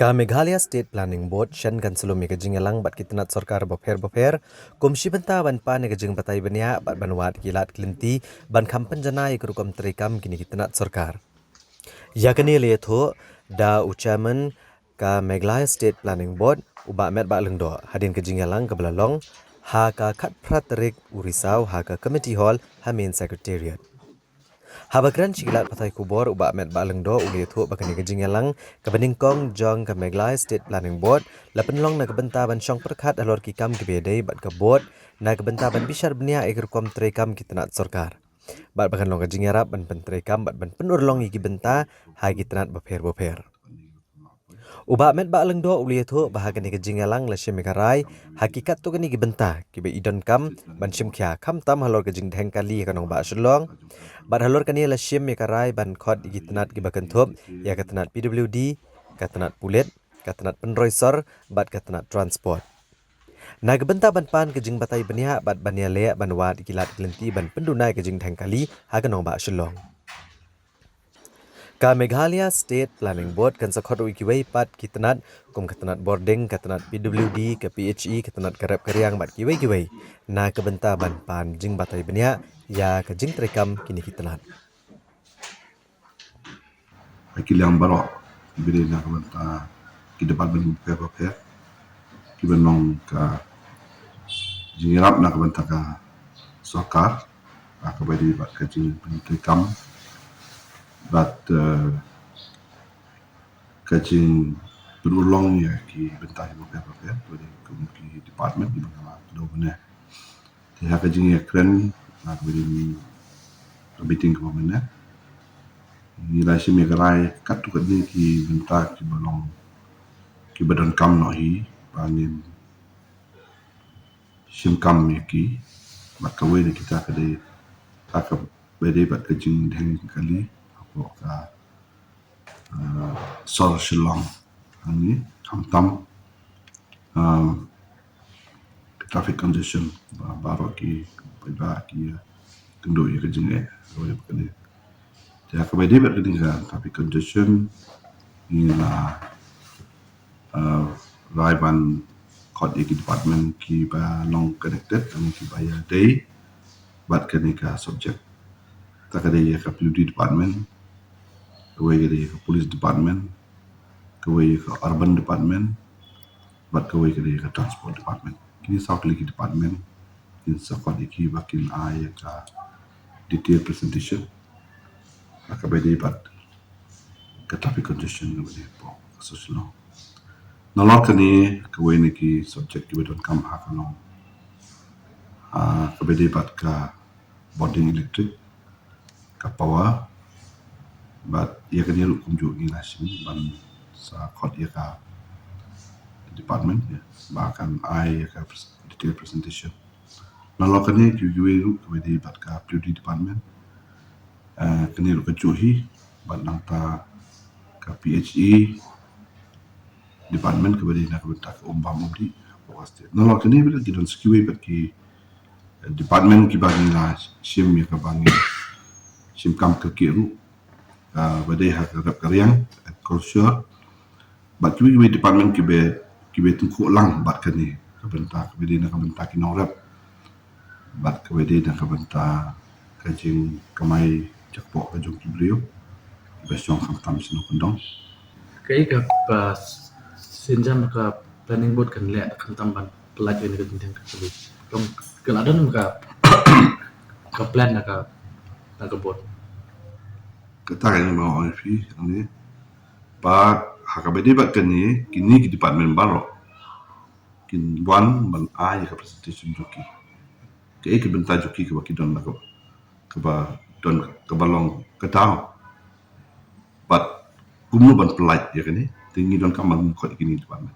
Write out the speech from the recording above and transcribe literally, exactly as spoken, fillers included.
Ka Meghalaya State Planning Board shen kan slem ïa ka jingïalang bad ki tnat sorkar bapher bapher kum shi bynta ban pan ïa ka jingbatai bniah bad ban wad ki lad ki lynti ban kham pynjanai ïa ka rukom treikam kine ki tnat sorkar. Ïa kane la ïathuh da u chairman ka Meghalaya State Planning Board, u Bah Metbah Lyngdoh, hadien ka jingïalang kaba la long ha ka khatphra tarik u Risaw ha ka Committee Hall ha Main Secretariat. Haba kren sha ki lad pathai khubor, u Bah Metbah Lyngdoh u la ïathuh ba kane ka jingïalang kaba nyngkong jong ka Meghalaya State Planning Board la pynlong na ka bynta ban shong pyrkhat halor ki kam kiba ïadei bad ka board, na ka bynta ban bishar bniah ïa ka rukom treikam ki tnat sorkar. Bad ba kan long ka jingïarap ban pyntreikam bad ban pynurlong ïa ki bynta ha ki tnat bapher bapher. U Bah Metbah Lyngdoh u la ïathuh ba ha kane ka jingïalang la shim ïa ka rai ha ki katto katne ki bynta kiba i donkam ban shim khia, khamtam halor ka jingdheng kali ha ka nongbah Shillong. Bad halor kane la shim ïa ka rai ban khot ïa ki tnat kiba kynthup ïa ka tnat P W D, ka tnat pulit, ka tnat pynroi sor bad ka tnat transport. Na ka bynta ban pan ka jingbatai bniah bad ban ïaleh ban wad ïa ki lad ki lynti ban pynduna ïa ka jingdheng kali ha ka nongbah Shillong. Ka Meghalaya State Planning Board kan sa khot ruh ïa kiwei pat ki tnat kum ka tnat bording, ka tnat P W D, ka P H E, ka tnat ka rep ka riang bad kiwei kiwei na ka bynta ban pan jingbatai bniah ïa ka jingtreikam kine ki tnat. Ha ki liang baroh kiba dei na ka bynta ki department bapher bapher kiba long ka jingïarap na ka bynta ka sorkar, ha kaba dei bad ka jingpyntreikam bad, eh, ka jingpynurlong ïa ki bynta kiba bapher bapher, kaba dei kum ki department kiba nga la kdew mynne. Te ha ka jingïakren ha kaba dei ka meeting kaba mynne, ngi la shim ïa ka rai katto katne ki bynta kiba long kiba donkam noh hi ba ngin shim kam ïa ki. Bad kawei na kita ka dei ha kaba dei bad ka jingdheng kali hapoh ka, ah, sor Shillong hangne, khamtam, ah, traffic congestion ba baroh ki paidbah ki ïakynduh ïa ka jingeh. Kaba dei bad kane, te ha kaba dei bad kane ka traffic congestion, ngi la, ah, rai ban khot ïa ki department kiba long connected, kane kiba ïadei bad kane ka subject. Ta ka dei ïa ka P W D department, kawei ka dei ïa ka police department, kawei ïa ka urban department, bad kawei ka dei ïa ka transport department. Kine saw tylli ki department kin sa khot ïa ki ba kin ai ïa ka detail presentation ha kaba dei bad ka traffic congestion kaba dei hapoh ka sor Shillong. Nalor kane kawei na ki subject kiba donkam ha ka long, ah, kaba dei bad ka bording electric, ka power, bad ïa kane ruh kumjuh ngi la shim ban sa khot ïa ka department, ïa, ba kan ai ïa ka pres-, detail presentation. Nalor kane kiwei kiwei ruh kaba dei bad ka P W D department, eh, kane ruh kajuh hi, bad nangta ka P H E department kaba dei na ka bynta ka um bam um dih hapoh ka state. Nalor kane bad ki don sa kiwei bad ki, eh, department kiba ngi la shim ïa kaba ngi shim kam kyrkieh ruh, ah, ba dei ha ka rep ka riang, agriculture, bad kiwei kiwei department kiba, kiba tyngkhuh lang bad kane ka bynta, kaba dei na ka bynta ki nongrep bad kaba dei na ka bynta ka jingkamai jakpoh ka jong ki briew kiba shong khamtam shnong kyndong. Kaei kaba sienjam ka planning board kan leh khamtam ban pynlait ïa kane ka jingdheng kali? Ka la don ka, ka plan na ka, na ka board? Kata ka jingmut ong ïa phi hangne ba ha kaba dei bad kane, kine ki department baroh kin wan ban ai ïa ka presentation jong ki. Kaei ka bynta jong ki kaba ki don na ka, kaba don, kaba long ka daw bad kumno ban pynlait ïa kane. Te ngi donkam ban khot ïa kine ki department.